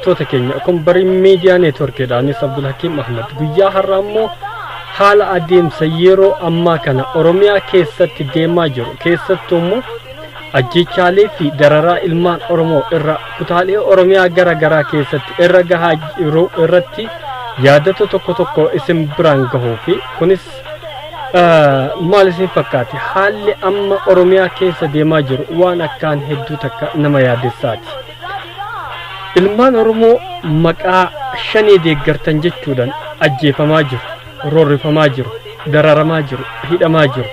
Hordoftoota keenya, kun Barii Miidiyaa Neetworkiidha. Anis Abdulhakiim Ahmad. Guyyaa har'aa immoo haala adeemsa yeroo ammaa kana Oromiyaa keessatti deemaa jiru, keessattuu immoo ajjeechaalee fi dararaa ilmaan Oromoo irra kutaalee Oromiyaa gara garaa keessatti irra gahaa jiru irratti yaadota tokko tokko isin biraan gahuu fi kunis maal isin fakkaate? Haalli amma Oromiyaa keessa deemaa jiru waan akkaan hedduu takka nama yaaddessaati. Ilmaan Oromoo maqaa Shanee deeggartan jechuudhaan ajjeefamaa jiru, roorrifamaa jiru, dararamaa jiru, hidhamaa jiru.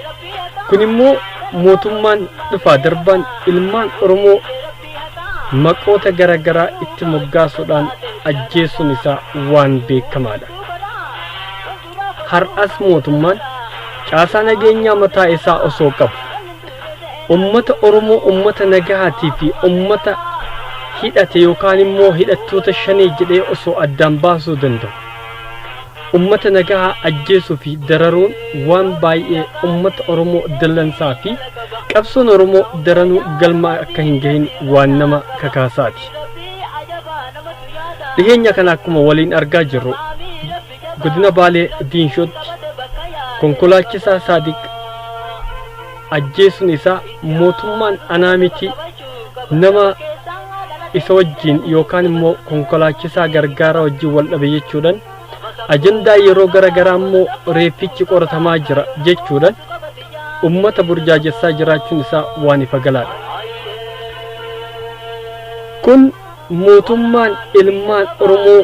Kun immoo mootummaan dhufaa darbaan ilmaan Oromoo maqoota gara garaa itti moggaasuudhaan ajjeesuun isaa waan beekamaadha. Har'as mootummaan caasaa nageenyaa mataa isaa osoo qabu ummata Oromoo, ummata nagahaatii fi ummata hidhate yookaan immoo hidhattoota Shanee jedhee osoo addaan baasuu danda'u, ummata nagahaa ajjeesuu fi dararuun waan baay'ee ummata Oromoo dallansaa fi qabsoon Oromoo daranuu galma akka hin gahin waan nama kakaasaati. Dhiheenya kana akkuma waliin argaa jirru, godina Baalee Diinshootti konkolaachisaa Saadiq ajjeesuun isaa, mootummaan anaa miti, nama isa wajjin yookaan immoo konkolaachisaa gargaaraa wajjin wal dhabe jechuudhaan, ajandaa yeroo gara garaa immoo reeffichi qoratamaa jira jechuudhaan ummata burjaajessaa jiraachuun isaa waan ifa galaadha. Kun mootummaan ilmaan Oromoo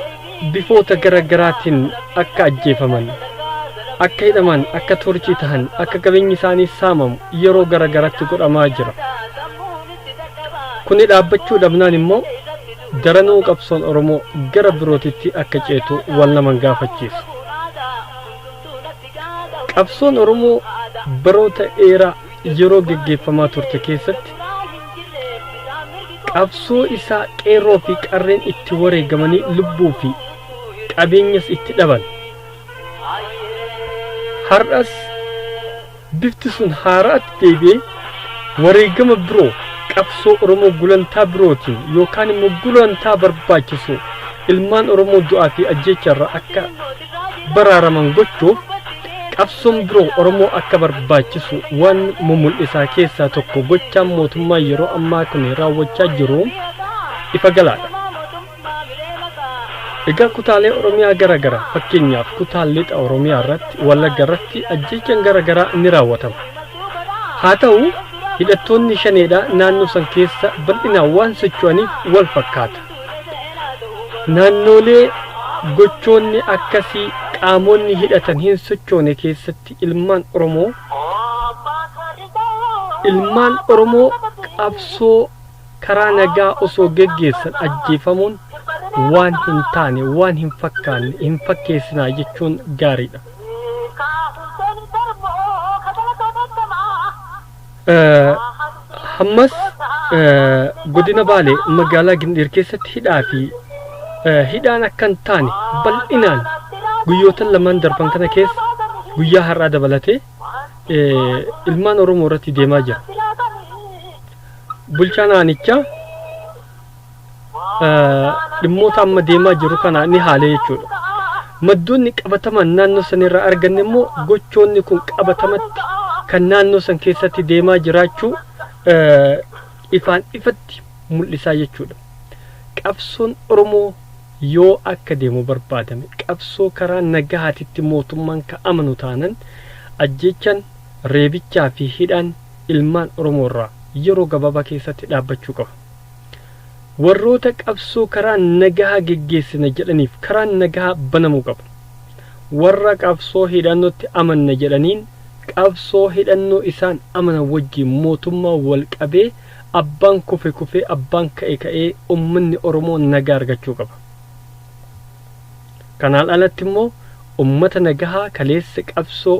bifoota gara garaatiin akka ajjeefaman, akka hidhaman, akka torchii tahan, akka qabeenyi isaanii saamamu yeroo gara garaatti godhamaa jira. Kuni dhaabbachuu dhabnaan immoo daranuu qabsoon Oromoo gara birootitti akka ceetu wal naman gaafachiisu. Qabsoon Oromoo baroota dheeraa yeroo geggeeffamaa turte keessatti qabsoo isaa qeerroo fi qarreen itti wareegamanii lubbuu fi qabeenyas itti dhaban. Har'as bifti sun haaraatti deebi'ee wareegama biroo qabsoo Oromoo gulantaa birootiin yookaan immoo gulantaa barbaachisu ilmaan Oromoo du'aa fi ajjeecharraa akka baraaraman gochuuf qabsoon biroo Oromoo akka barbaachisu waan mumul'isaa keessaa tokko gochaan mootummaa yeroo ammaa kun raawwachaa jiru ifa galaadha. Egaa kutaalee Oromiyaa gara garaa, fakkeenyaaf kutaa lixa Oromiyaa irratti, Wallagga irratti ajjeechaan gara garaa ni raawwatama. Haa ta'u, hidhattoonni Shaneedha naannoo san keessa bal'inaan waan socho'aniif wal fakkaata. Naannoolee gochoonni akkasii qaamonni hidhatan hin sochoone keessatti ilmaan Oromoo qabsoo karaa nagaa osoo geggeessan ajjeefamuun waan hin taane, waan hin fakkaanne hin fakkeessinaa jechuun gaariidha. Hammas godina Baalee magaalaa Gindhiir keessatti hidhaa fi hidhaan akka hin taane bal'inaan guyyoota lamaan darban kana keessa, guyyaa har'aa dabalatee, ilmaan Oromoo irratti deemaa jira. Bulchaan aanichaa dhimmoota amma deemaa jiru kana ni haale jechuudha. Maddoonni qabataman naannoo sanirraa arganne immoo gochoonni kun qabatamatti kan naannoo san keessatti deemaa jiraachuu ifaan ifatti mul'isaa jechuudha. Qabsoon Oromoo yoo akka deemu barbaadame, qabsoo karaa nagahaatitti mootummaan ka amanu taanan, ajjeechaan, reebichaa fi hidhaan ilmaan Oromoo irraa yeroo gabaabaa keessatti dhaabbachuu qaba. Warroota qabsoo karaa nagahaa geggeessina jedhaniif karaan nagahaa banamuu qaba. Warra qabsoo hidhannootti amanna jedhaniin, qabsoo hidhannoo isaan amanan wajjin mootummaa wal qabee, abbaan kufe kufee abbaan ka'e ka'ee ummanni Oromoo nagaa argachuu qaba. Kanaan alatti immoo ummata nagahaa kaleessa qabsoo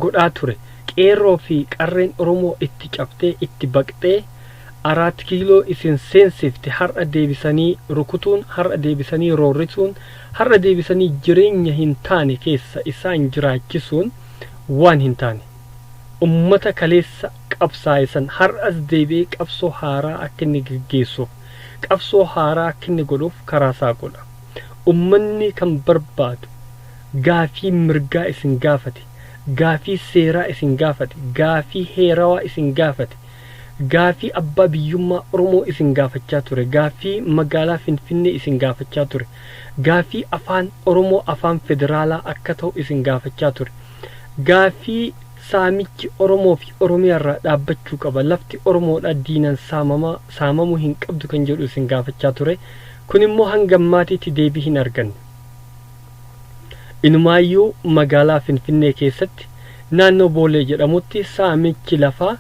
godhaa ture, qeerroo fi qarreen Oromoo itti cabtee itti baqxee Araat Kiiloo isin seensifte har'a deebisanii rukutuun, har'a deebisanii roorrisuun, har'a deebisanii jireenya hin taane keessa isaan jiraachisuun waan hin taane. Ummata kaleessa qabsaa'e san har'as deebi'ee qabsoo haaraa akka inni geggeessuuf qabsoo haaraa akka inni godhuuf karaa saaquudha. Ummanni kan barbaadu gaafii mirgaa isin gaafate, gaafii seeraa isin gaafate, gaafii heerawaa isin gaafate, gaafii abbaa biyyummaa Oromoo isin gaafachaa ture, gaafii magaalaa Finfinnee isin gaafachaa ture, gaafii afaan Oromoo afaan federaalaa akka ta'u isin gaafachaa ture, gaafii saamichi Oromoo fi Oromiyaa irraa dhaabbachuu qaba, lafti Oromoodhaa diinan saamamuu hin qabdu kan jedhu isin gaafachaa ture. Kun immoo hanga ammaatiitti deebii hin arganne. Inumaayyuu magaalaa Finfinnee keessatti naannoo Boolee jedhamutti saamichi lafaa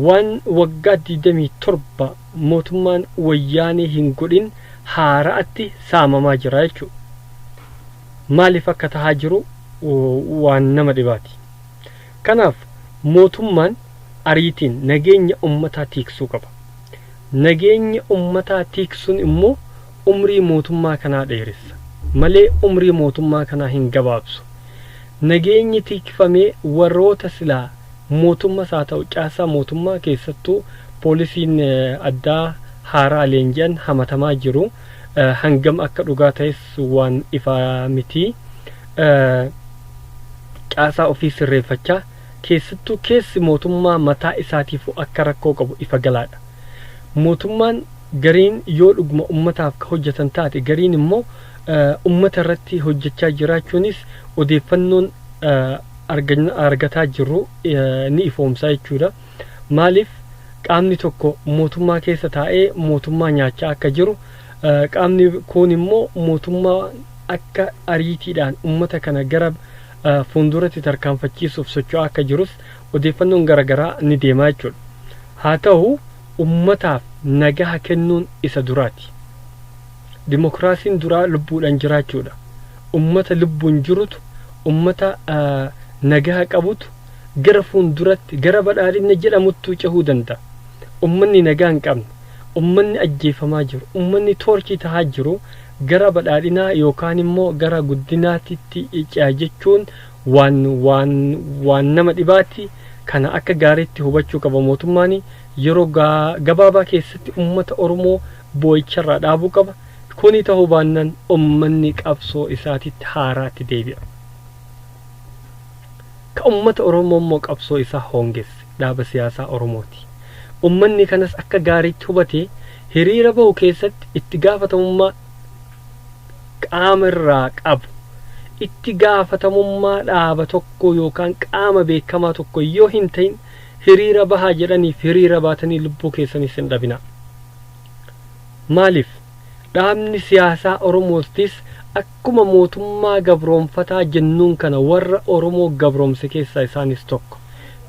waan waggaa 27 mootummaan Wayyaanee hin godhin haara'atti saamamaa jira jechuudha. Maaliif akka tahaa jiru waan nama dhibaati. Kanaaf mootummaan ariitiin nageenya ummataa tiiksuu qaba. Nageenya ummataa tiiksuun immoo umrii mootummaa kanaa dheeressa malee umrii mootummaa kanaa hin gabaabsu. Nageenyi tiikfamee warroota silaa mootummas haa ta'u caasaa mootummaa keessattuu poolisiin addaa haaraa leenji'an hamatamaa jiru. Hangam akka dhugaa ta'es waan ifaa miti. Caasaa ofii sirreeffachaa keessattuu keessi mootummaa mataa isaatiifuu akka rakkoo qabu ifa galaadha. Mootummaan gariin yoo dhuguma ummataaf ka hojjetan taate, gariin immoo ummata irratti hojjechaa jiraachuunis odeeffannoon argataa jirru ni ifoomsa jechuudha. Maaliif qaamni tokko mootummaa keessa taa'ee mootummaa nyaachaa akka jiru, qaamni kun immoo mootummaa akka ariitiidhaan ummata kana gara fuulduratti tarkaanfachiisuuf socho'aa akka jirus odeeffannoon garaagaraa ni deemaa jechuudha. Haa ta'u, ummataaf nagaha kennuun isa duraati. Dimokiraasiin duraa lubbuudhaan jiraachuudha. Ummata lubbuun jirutu, ummata nagaha qabutu gara fuulduratti gara badhaadhina jedhamuttuu cehuu danda'a. Ummanni nagaa hin qabne, ummanni ajjeefamaa jiru, ummanni toorchii tahaa jiru gara badhaadhinaa yookaan immoo gara guddinaatitti ce'a jechuun waan nama dhibaati. Kana akka gaariitti hubachuu qaba mootummaan. Yeroo gabaabaa keessatti ummata Oromoo boo'icharraa dhaabuu qaba. Kuni ta'uu baannaan ummanni qabsoo isaatitti haaraatti deebi'a. Ka ummata Oromoo immoo qabsoo isaa hoongesse dhaaba siyaasaa Oromooti. Ummanni kanas akka gaariitti hubatee hiriira bahu keessatti itti gaafatamummaa qaama irraa qabu, itti gaafatamummaa dhaaba tokko yookaan qaama beekamaa tokko yoo hin ta'in hiriira bahaa jedhaniif hiriira baatanii lubbuu keessanis hin dhabina. Maaliif dhaabni siyaasaa Oromootis akkuma mootummaa gabroonfataa jennuun kana warra Oromoo gabroomse keessaa isaanis tokko.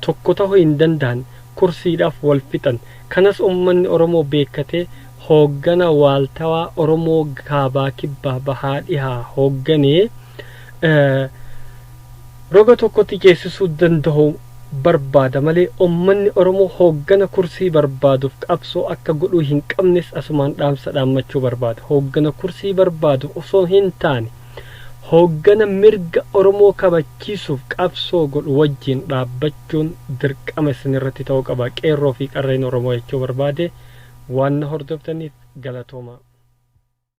Tokko ta'uu hin danda'an, kursiidhaaf wal fixan. Kanas ummanni Oromoo beekatee hooggana waaltawaa Oromoo kaabaa kibbaa bahaa dhihaa hoogganee roga tokkotti ceesisuu danda'u barbaada malee ummanni Oromoo hooggana kursii barbaaduuf qabsoo akka godhuu hin qabnes asumaan dhaamsa dhaammachuu barbaada. Hooggana kursii barbaadu osoo hin taane hooggana mirga Oromoo kabachiisuuf qabsoo godhu wajjin dhaabbachuun dirqama isinirratti ta'uu qaba. Qeerroo fi qarreen Oromoo jechuu barbaade. Waan na hordoftaniif galatooma.